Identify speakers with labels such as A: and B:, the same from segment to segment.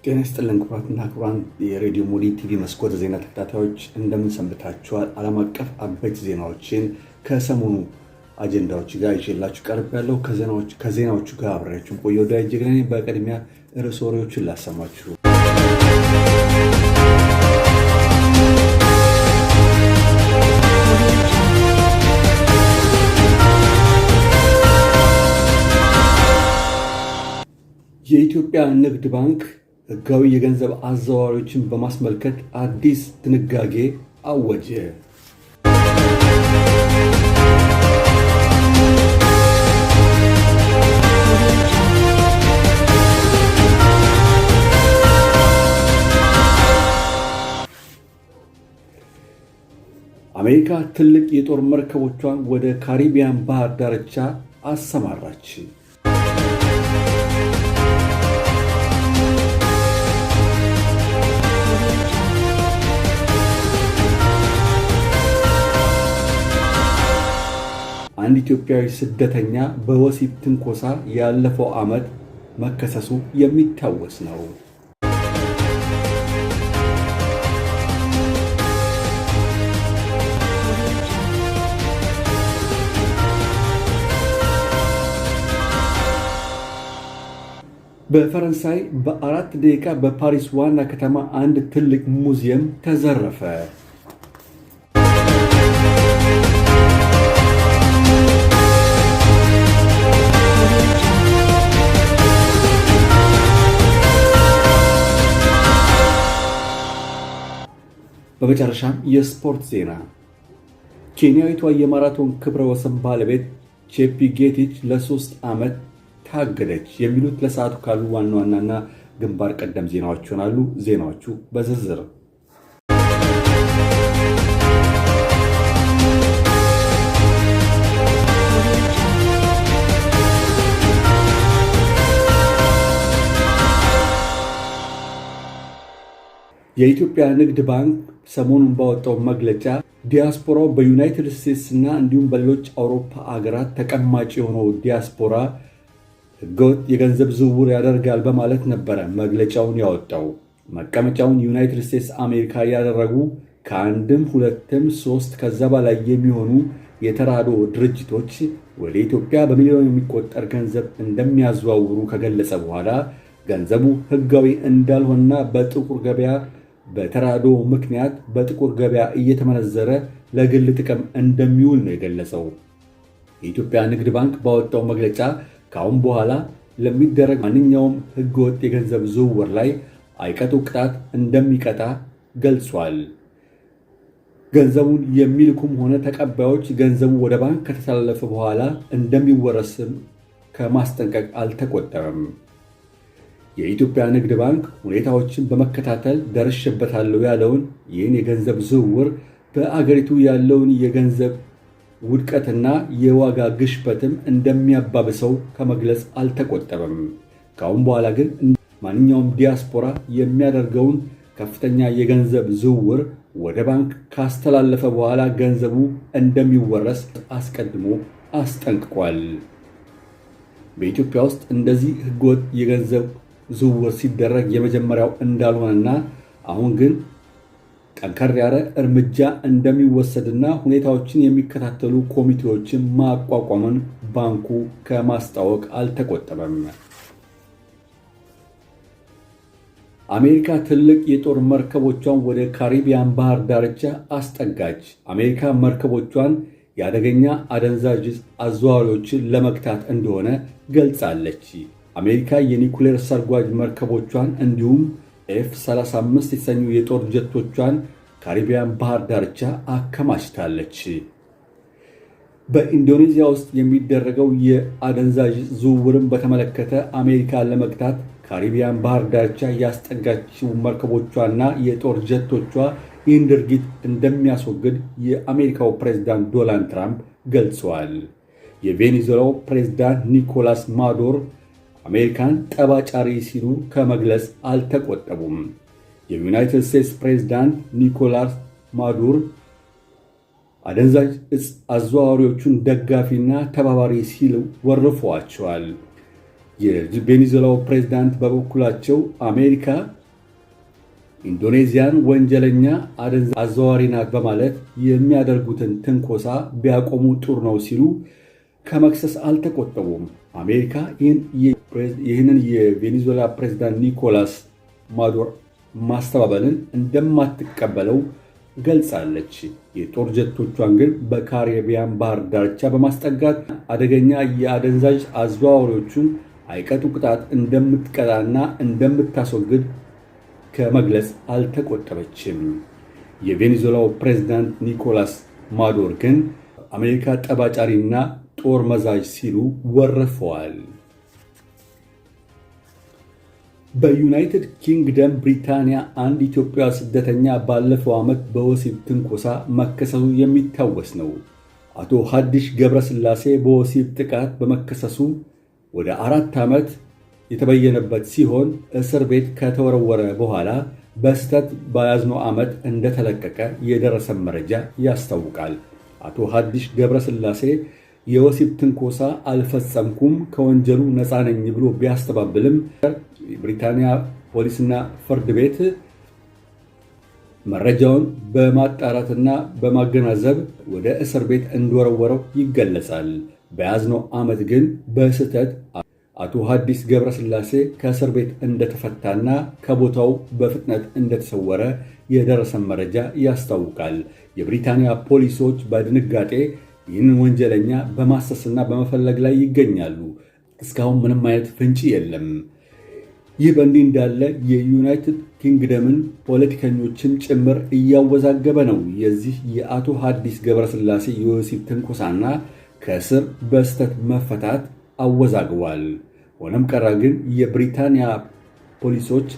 A: ጤና ይስጥልን ክቡራትና ክቡራን የሬዲዮ ሙዲ ቲቪ መስኮት ዜና ተከታታዮች፣ እንደምን ሰንብታችኋል? ዓለም አቀፍ አበይት ዜናዎችን ከሰሞኑ አጀንዳዎች ጋር ይዤላችሁ ቀርቤያለሁ። ከዜናዎቹ ጋር አብሬያችሁ ቆየው ዳይ ጀግና። በቅድሚያ ርዕሰ ወሬዎችን ላሰማችሁ። የኢትዮጵያ ንግድ ባንክ ሕጋዊ የገንዘብ አዘዋዋሪዎችን በማስመልከት አዲስ ድንጋጌ አወጀ። አሜሪካ ትልቅ የጦር መርከቦቿን ወደ ካሪቢያን ባህር ዳርቻ አሰማራች። አንድ ኢትዮጵያዊ ስደተኛ በወሲብ ትንኮሳ ያለፈው ዓመት መከሰሱ የሚታወስ ነው። በፈረንሳይ በ4 ደቂቃ በፓሪስ ዋና ከተማ አንድ ትልቅ ሙዚየም ተዘረፈ። በመጨረሻም የስፖርት ዜና። ኬንያዊቷ የማራቶን ክብረ ወሰን ባለቤት ቼፕንጌቲች ለ3 ዓመት ታገደች። የሚሉት ለሰዓቱ ካሉ ዋና ዋናና ግንባር ቀደም ዜናዎች ይሆናሉ። ዜናዎቹ በዝርዝር። የኢትዮጵያ ንግድ ባንክ ሰሞኑን ባወጣው መግለጫ ዲያስፖራው በዩናይትድ ስቴትስ እና እንዲሁም በሌሎች አውሮፓ አገራት ተቀማጭ የሆነው ዲያስፖራ ህገወጥ የገንዘብ ዝውውር ያደርጋል በማለት ነበረ መግለጫውን ያወጣው። መቀመጫውን ዩናይትድ ስቴትስ አሜሪካ ያደረጉ ከአንድም ሁለትም ሶስት ከዛ በላይ የሚሆኑ የተራድኦ ድርጅቶች ወደ ኢትዮጵያ በሚሊዮን የሚቆጠር ገንዘብ እንደሚያዘዋውሩ ከገለጸ በኋላ፣ ገንዘቡ ህጋዊ እንዳልሆነና በጥቁር ገበያ በተራድኦ ምክንያት በጥቁር ገበያ እየተመነዘረ ለግል ጥቅም እንደሚውል ነው የገለጸው። የኢትዮጵያ ንግድ ባንክ ባወጣው መግለጫ ከአሁን በኋላ ለሚደረግ ማንኛውም ህገወጥ የገንዘብ ዝውውር ላይ አይቀጡ ቅጣት እንደሚቀጣ ገልጿል። ገንዘቡን የሚልኩም ሆነ ተቀባዮች ገንዘቡ ወደ ባንክ ከተላለፈ በኋላ እንደሚወረስም ከማስጠንቀቅ አልተቆጠበም። የኢትዮጵያ ንግድ ባንክ ሁኔታዎችን በመከታተል ደርሼበታለሁ ያለውን ይህን የገንዘብ ዝውውር በአገሪቱ ያለውን የገንዘብ ውድቀትና የዋጋ ግሽበትም እንደሚያባብሰው ከመግለጽ አልተቆጠበም። ከአሁን በኋላ ግን ማንኛውም ዲያስፖራ የሚያደርገውን ከፍተኛ የገንዘብ ዝውውር ወደ ባንክ ካስተላለፈ በኋላ ገንዘቡ እንደሚወረስ አስቀድሞ አስጠንቅቋል። በኢትዮጵያ ውስጥ እንደዚህ ህገወጥ የገንዘብ ዝውውር ሲደረግ የመጀመሪያው እንዳልሆነና አሁን ግን ጠንከር ያለ እርምጃ እንደሚወሰድና ሁኔታዎችን የሚከታተሉ ኮሚቴዎችን ማቋቋምን ባንኩ ከማስታወቅ አልተቆጠበም። አሜሪካ ትልቅ የጦር መርከቦቿን ወደ ካሪቢያን ባህር ዳርቻ አስጠጋች። አሜሪካ መርከቦቿን የአደገኛ አደንዛዥ ዕፅ አዘዋዋሪዎችን ለመግታት እንደሆነ ገልጻለች። አሜሪካ የኒኩሌር ሰርጓጅ መርከቦቿን እንዲሁም ኤፍ 35 የተሰኙ የጦር ጀቶቿን ካሪቢያን ባህር ዳርቻ አከማችታለች። በኢንዶኔዚያ ውስጥ የሚደረገው የአደንዛዥ ዝውውርን በተመለከተ አሜሪካ ለመግታት ካሪቢያን ባህር ዳርቻ ያስጠጋችው መርከቦቿና የጦር ጀቶቿ ይህን ድርጊት እንደሚያስወግድ የአሜሪካው ፕሬዝዳንት ዶናልድ ትራምፕ ገልጸዋል። የቬኔዙዌላው ፕሬዝዳንት ኒኮላስ ማዱሮ አሜሪካን ጠብ ጫሪ ሲሉ ከመግለጽ አልተቆጠቡም። የዩናይትድ ስቴትስ ፕሬዝዳንት ኒኮላስ ማዱሮ አደንዛዥ እጽ አዘዋዋሪዎቹን ደጋፊና ተባባሪ ሲሉ ወርፈዋቸዋል። የቬኔዙዌላው ፕሬዝዳንት በበኩላቸው አሜሪካ ኢንዶኔዚያን ወንጀለኛ አደንዛዥ አዘዋዋሪ ናት በማለት የሚያደርጉትን ትንኮሳ ቢያቆሙ ጥሩ ነው ሲሉ ከመክሰስ አልተቆጠቡም። አሜሪካ ይህንን የቬኔዙዌላ ፕሬዝዳንት ኒኮላስ ማዱሮ ማስተባበልን እንደማትቀበለው ገልጻለች። የጦር ጀቶቿን ግን በካሪቢያን ባህር ዳርቻ በማስጠጋት አደገኛ የአደንዛዥ አዘዋዋሪዎቹን አይቀጡ ቅጣት እንደምትቀጣና እንደምታስወግድ ከመግለጽ አልተቆጠበችም። የቬኔዙዌላው ፕሬዝዳንት ኒኮላስ ማዱሮ ግን አሜሪካ ጠብ ጫሪና ጦር መዛዥ ሲሉ ወርፈዋል። በዩናይትድ ኪንግደም ብሪታንያ አንድ ኢትዮጵያዊ ስደተኛ ባለፈው ዓመት በወሲብ ትንኮሳ መከሰሱ የሚታወስ ነው። አቶ ሀዲሽ ገብረስላሴ በወሲብ ጥቃት በመከሰሱ ወደ 4 ዓመት የተበየነበት ሲሆን፣ እስር ቤት ከተወረወረ በኋላ በስህተት በያዝነው ዓመት እንደተለቀቀ የደረሰ መረጃ ያስታውቃል። አቶ ሀዲሽ ገብረስላሴ የወሲብ ትንኮሳ አልፈጸምኩም፣ ከወንጀሉ ነፃ ነኝ ብሎ ቢያስተባብልም የብሪታንያ ፖሊስና ፍርድ ቤት መረጃውን በማጣራትና በማገናዘብ ወደ እስር ቤት እንደወረወረው ይገለጻል። በያዝነው ዓመት ግን በስህተት አቶ ሀዲስ ገብረስላሴ ከእስር ቤት እንደተፈታና ከቦታው በፍጥነት እንደተሰወረ የደረሰን መረጃ ያስታውቃል። የብሪታንያ ፖሊሶች በድንጋጤ ይህንን ወንጀለኛ በማሰስና በመፈለግ ላይ ይገኛሉ። እስካሁን ምንም አይነት ፍንጭ የለም። ይህ በእንዲህ እንዳለ የዩናይትድ ኪንግደምን ፖለቲከኞችን ጭምር እያወዛገበ ነው። የዚህ የአቶ ሀዲስ ገብረስላሴ የወሲብ ትንኮሳና ከእስር በስህተት መፈታት አወዛግቧል። ሆነም ቀረ ግን የብሪታንያ ፖሊሶች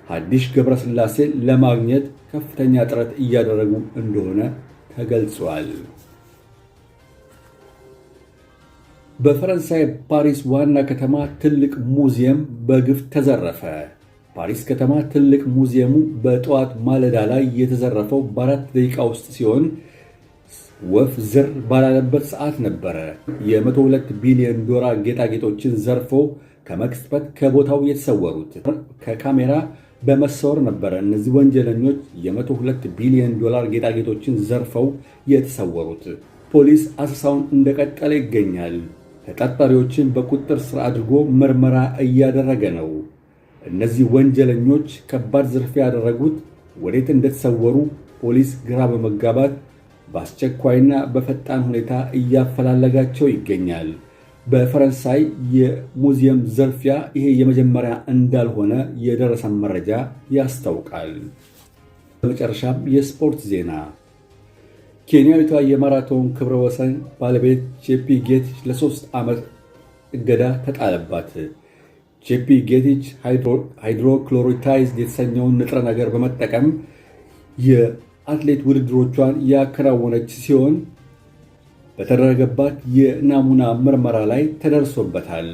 A: ሀዲሽ ገብረስላሴ ለማግኘት ከፍተኛ ጥረት እያደረጉ እንደሆነ ተገልጿል። በፈረንሳይ ፓሪስ ዋና ከተማ ትልቅ ሙዚየም በግፍ ተዘረፈ። ፓሪስ ከተማ ትልቅ ሙዚየሙ በጠዋት ማለዳ ላይ የተዘረፈው በ4 ደቂቃ ውስጥ ሲሆን፣ ወፍ ዝር ባላለበት ሰዓት ነበረ። የ102 ቢሊዮን ዶላር ጌጣጌጦችን ዘርፈው ከመቅጽበት ከቦታው የተሰወሩት። ከካሜራ በመሰወር ነበረ እነዚህ ወንጀለኞች የ102 ቢሊዮን ዶላር ጌጣጌጦችን ዘርፈው የተሰወሩት። ፖሊስ አሰሳውን እንደቀጠለ ይገኛል። ተጠርጣሪዎችን በቁጥጥር ስር አድርጎ ምርመራ እያደረገ ነው። እነዚህ ወንጀለኞች ከባድ ዝርፊያ ያደረጉት ወዴት እንደተሰወሩ ፖሊስ ግራ በመጋባት በአስቸኳይና በፈጣን ሁኔታ እያፈላለጋቸው ይገኛል። በፈረንሳይ የሙዚየም ዝርፊያ ይሄ የመጀመሪያ እንዳልሆነ የደረሰን መረጃ ያስታውቃል። በመጨረሻም የስፖርት ዜና። ኬንያዊቷ የማራቶን ክብረ ወሰን ባለቤት ቼፒ ጌቲች ለ3 ዓመት እገዳ ተጣለባት። ቼፒ ጌቲች hydrochlorothiazide የተሰኘውን ንጥረ ነገር በመጠቀም የአትሌት ውድድሮቿን ያከናወነች ሲሆን፣ በተደረገባት የናሙና ምርመራ ላይ ተደርሶበታል።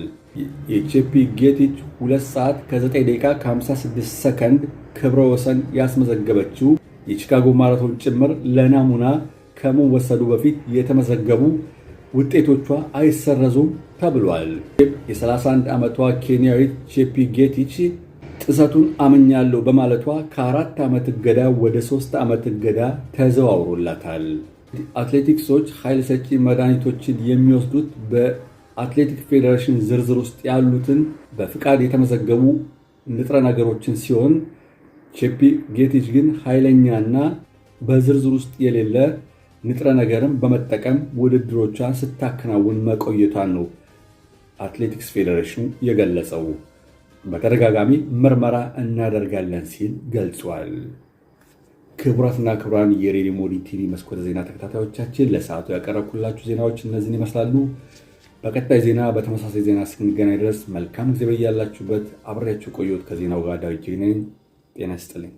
A: የቼፒ ጌቲች 2 ሰዓት ከ9 ደቂቃ ከ56 ሰከንድ ክብረ ወሰን ያስመዘገበችው የቺካጎ ማራቶን ጭምር ለናሙና ከመወሰዱ በፊት የተመዘገቡ ውጤቶቿ አይሰረዙም ተብሏል። የ31 ዓመቷ ኬንያዊት ቼፒ ጌቲች ጥሰቱን አምኛለሁ በማለቷ ከ4 ዓመት እገዳ ወደ 3 ዓመት እገዳ ተዘዋውሮላታል። አትሌቲክሶች ኃይል ሰጪ መድኃኒቶችን የሚወስዱት በአትሌቲክ ፌዴሬሽን ዝርዝር ውስጥ ያሉትን በፍቃድ የተመዘገቡ ንጥረ ነገሮችን ሲሆን፣ ቼፒ ጌቲች ግን ኃይለኛና በዝርዝር ውስጥ የሌለ ንጥረ ነገርን በመጠቀም ውድድሮቿን ስታከናውን መቆየቷን ነው አትሌቲክስ ፌዴሬሽኑ የገለጸው። በተደጋጋሚ ምርመራ እናደርጋለን ሲል ገልጿል። ክቡራትና ክቡራን የሬዲዮ ሞዲ ቲቪ መስኮተ ዜና ተከታታዮቻችን፣ ለሰዓቱ ያቀረብኩላችሁ ዜናዎች እነዚህን ይመስላሉ። በቀጣይ ዜና በተመሳሳይ ዜና እስክንገናኝ ድረስ መልካም ጊዜ በያላችሁበት። አብሬያችሁ ቆየሁት። ከዜናው ጋር ዳዊት ነኝ። ጤና ይስጥልኝ።